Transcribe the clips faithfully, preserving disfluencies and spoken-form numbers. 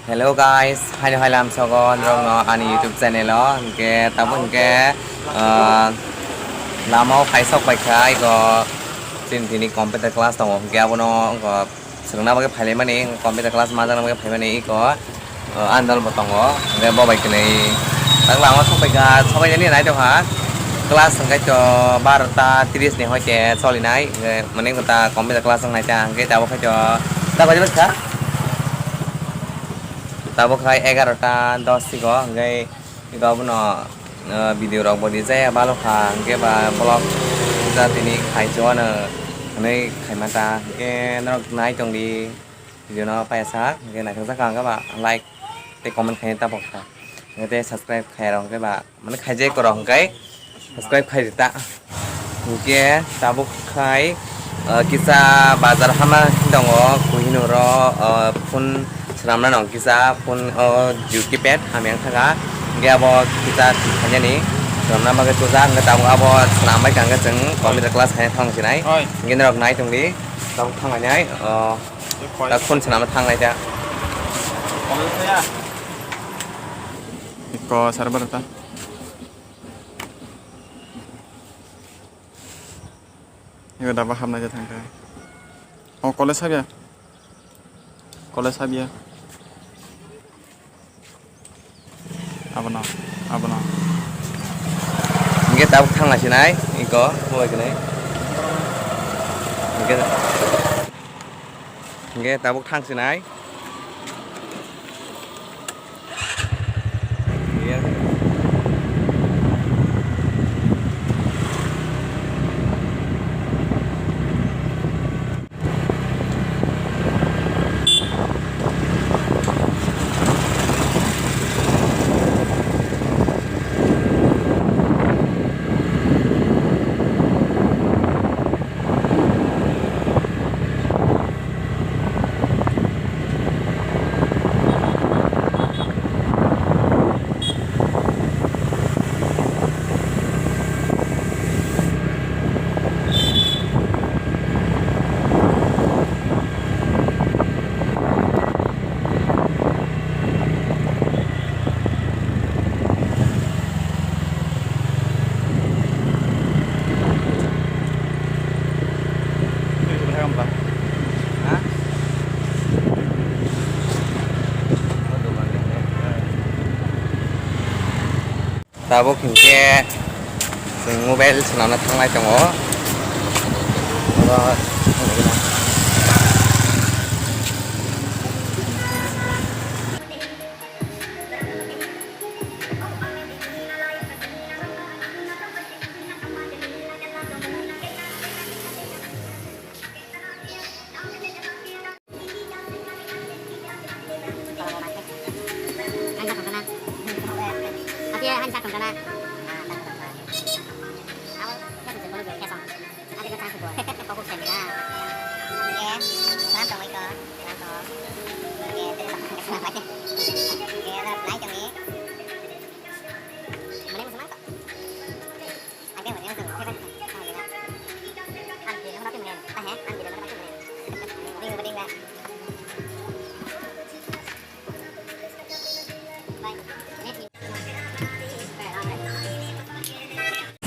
Hello guys, haino hai lamsogo norokno ani YouTube channel o, hwnkhe tabuk hwnkhe, ah, lama o phaisok bai kha, iko chini tini computer class tongo, hwnkhe abono wngkha swrwngna bagwi phailaimani, computer class majakna bagwi phaimani, iko, ah, andal bo tongo, hwnkhe bo bai kwnwi tak lama sok bai kha, sok bai nai tongkha, class hwnkhe to barota tris ni hoite solinai, hwnkhe mane ta computer class wngnai ta, hwnkhe tabuk hai to ta bai kha. Tabuk hai egarota dos sigo, hwnkhe iko abono, ah, video rok bo rijaya balo kha, hwnkhe ba vlog ja tini khai chuano hwnwi khaima ta, hwnkhe norok nai tongdi video no paisa, hwnkhe naithok jak kha, hwnkhe ba like tei comment khaina ta bo kha, hwnkhe tei subscribe khai rok hwnkhe ba. Mane khaijai korok hwnkhe subscribe khai rita. Hwnkhe tabuk khai, ah, kisa bazar hama tongo, Kohinoor o, ah, phone swnamna nang kisa phone o Jio keypad hamya wngkha. Hwnkhe abo kisa thik khainani swnamna bagwi tubujak, hwnkhe tabuk abo swnam bai kha, hwnkhe chwng computer class khaina thang sinai. Hoi. Hwnkhe norok nai tongdi, tabuk thang lainai, ah, tak phone swnamna thang lai ta. Iko server ta. Ego daba hapnai je thangkha. O college habya. College habya. Abono, abono. Hingke tabuk thang nai sinai, iko, mobile kwnwi. Hingke, hingke tabuk thang sinai. Ha? Tabuk hinkhe chwng mobile swnamna thanglai tongo. Oro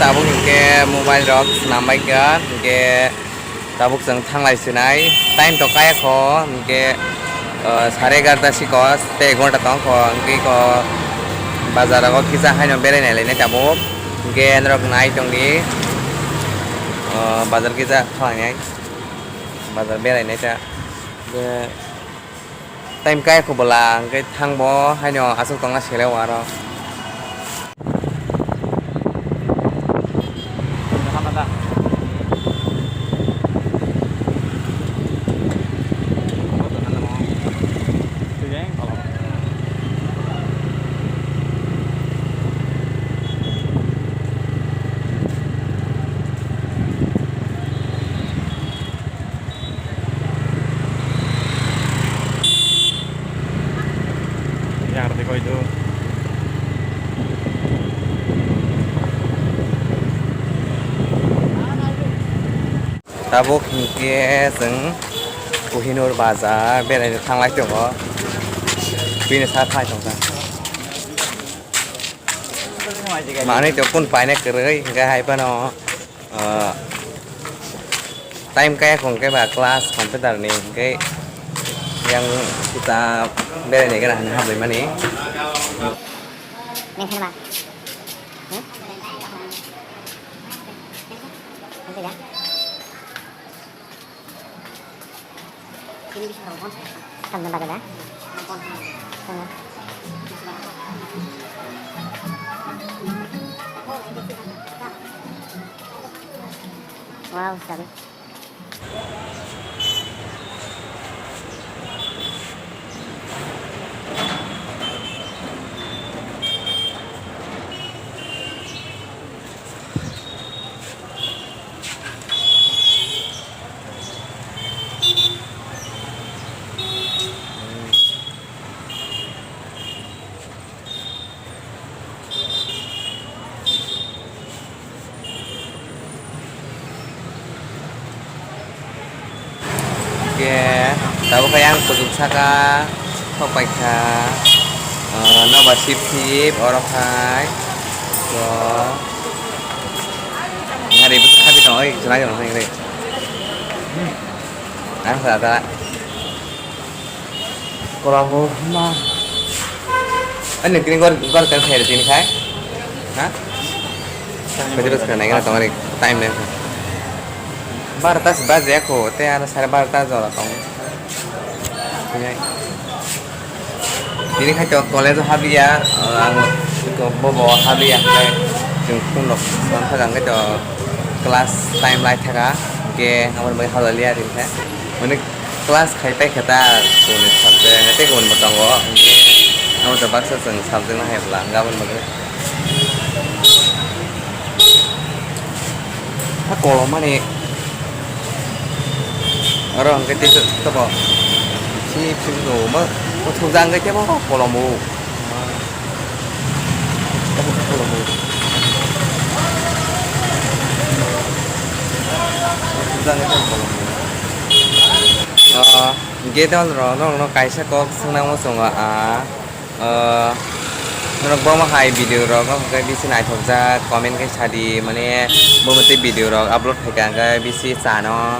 Tabuk hinkhe mobile rok swnam bai kha, hinkhe tabuk chwng thanglai sinai. Time to kaya kho, hinkhe, uh, sare egarta sikos tei ek ghonta tong kho, hinkhe kho bazar rogo kisa haino berai nai lainai tabuk. Hinkhe norok nai tongdi, uh, bazar kisa thanglainai, bazar berai nai ta. Hinkhe time kaya kho bwla, hinkhe thangbo haino aswk tongna sele o aro. Tabuk hinkhe chwng Kohinoor bazar beraina thanglai tongo. Bini sa phai tongkha. Manwi tongphun paina kwrwi, hwnkhe hai phano, ah, time kaya khong khe ba class computer ni hwnkhe yang kita berai ni gana hwnwi habwi mani. Tamni bagwi da? Wow, sabi. Hwnkhe tabuk khe yang kuchuk saka thok paikha, ah, nobar sip sip oro khai. To nari bwswk khabi tongo, oi chwrai rok nang ri. Ang sa ta. Kola bo ma. Ani tini gor gor kan khair tini khai. Ha? Bajra bajra nai gana tongari time nai. Barta se baje ko te aro sare barta jora tong. Tini khai to college o habliya, ang ko bobo habliya khai. Chwng phone rok san thaka hwnkhe to class time lai thaka. Hwnkhe aboni bagwi hablaliya tini khai. Mane class khai paikha ta, kunu subject, tei kunu bo tongo, hwnkhe amo to baksa chwng subject no hai bwla, hwnkhe aboni bagwi. Ha kolom mani, oro hwnkhe tei tobo, sip sip no ma, o thujak hwnkhe tebo kolom o. Ah, gate on rok, norok no kaisa kok swngnang muchungo ah, ah, norok bomo hai video rok no hwnkhe bisi naithokjak, comment khe sadi, mane bomo tei video rok upload phaikha hwnkhe bisi chano,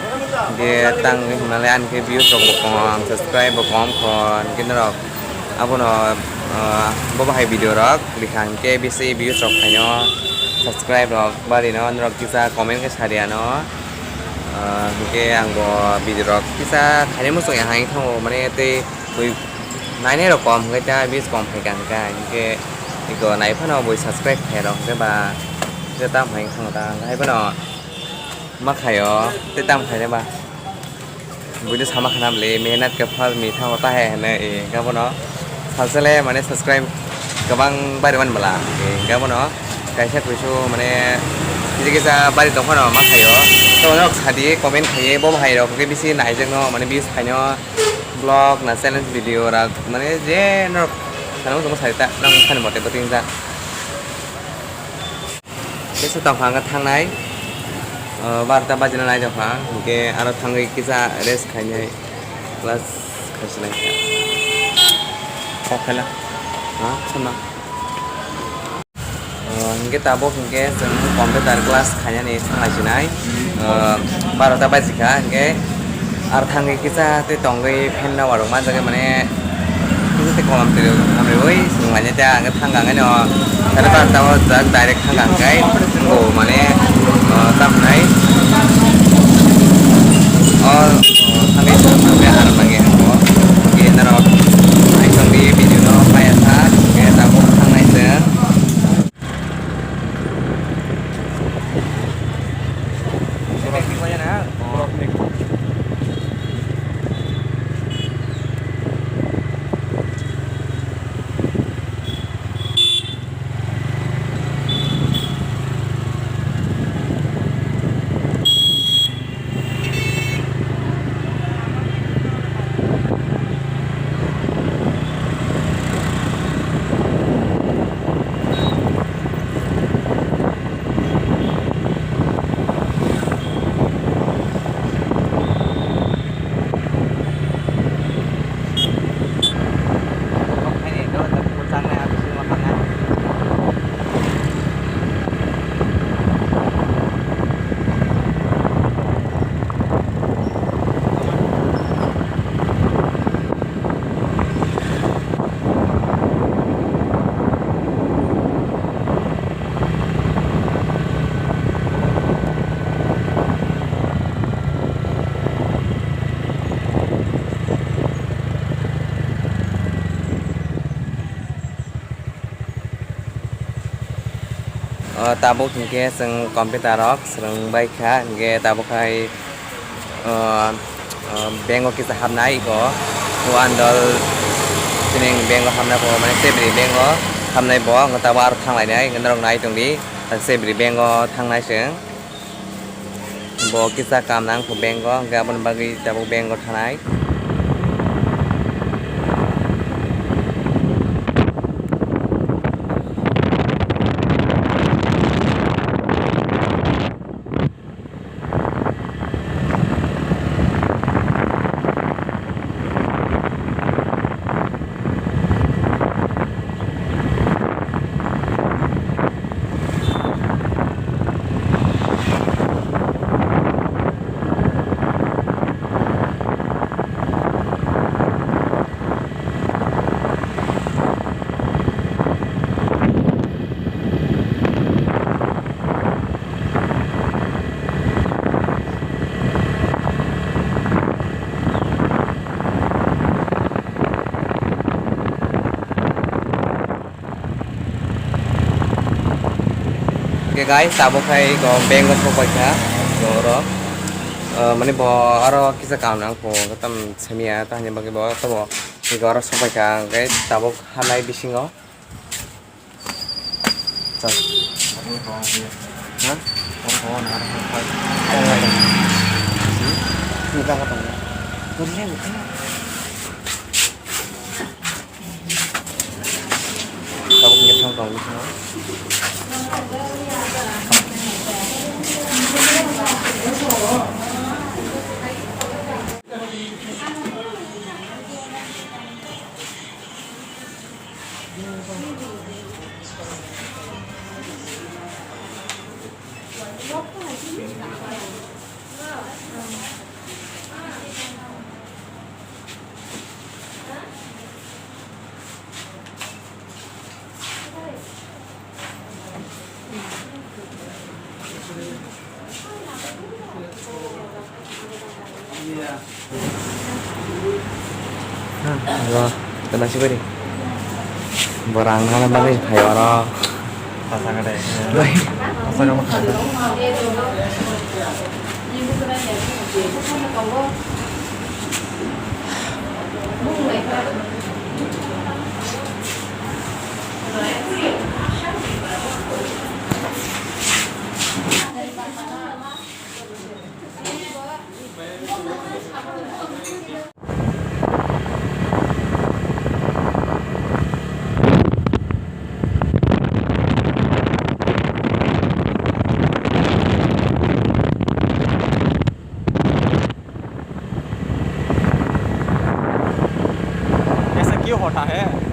hwnkhe tang hinmale ani khe views rok bo kom, subscribe bo kom kho, hwnkhe norok abono, ah, bobo hai video rok rikha hwnkhe bisi views rok phaino, subscribe rok barino norok kisa comment khe sadi ano, ah, hwnkhe ang bo video rok kisa khaina muchung ya hai thango mane tei bui nainai rok kom hwnkhe ta views kom phaikha hwnkhe hwnkhe iko nai phano bui subscribe khairok hwnkhe ba kisa tam hai thango ta hwnkhe hai phano ma khaio tei tam khaina ba. Buino sama khana bwle mehnat ke phal mitha hota hai hwnwi, eh, hwnkhe bono salsa le mane subscribe kwbang bari mani bwla, eh, hwnkhe bono kaisa kuisu mane kisa kisa bari tong phano ma khaio. To norok sadi comment khaiwi bo hai rok hwnkhe bisi naijakno mane views phaino vlog na challenge video rok mane je norok sana muchungo sai ta nang sani mote bo tingjak. Tei se tongkha hwnkhe thangnai, o, barota bajina nai tongkha, hwnkhe aro thangwi kisa rest khainai, class khaisi lai kha. Kok khaila. Ha? Sama. O, hwnkhe tabuk hwnkhe chwng computer class khainani thanglai sinai, o, barota baji kha, hwnkhe Ar thangwi kisa tei tongwi fan no warok manjak mane kisa tei kolam twi hamriwi swng lainai tei ang thangkha hwnkhe no sare barta o jak direct thangkha hwnkhe bo mane, o, tamo khe o, o, thangwi swng thangwi ar bagwi ang bo khe norok naisingwi video no paiya kha hwnkhe tabuk thangnai chwng. O, tabuk hinkhe chwng computer rok swrwng bai kha, hinkhe tabuk hai, o, o, bank o kisa hapnai, iko o andol sining bank o hapnai bo, mane Sebri bank o hapnai bo, wngkha tabuk aro thanglainai, norok nai tongdi, Sebri bank o thangnai chwng. Bo kisa kam nang kho bank o, hwnkhe aboni bagwi tabuk bank o thanai. Oke guys, tabuk khai go bank o sok bai kha, go oro, eh, mane bo aro kisa kam nang kho, tam semiya, ta hani bagwi bo, to bo, go oro sok bai kha, guys, tabuk hanai bisingo. Chal. Ha? Tabuk nge thang tong bisingo. Alo, tena si bari. Borang mana bagwi phaio aro. Pasa ka dai. Bai. Pasa ka ma kha. ऐसा क्यों होता है?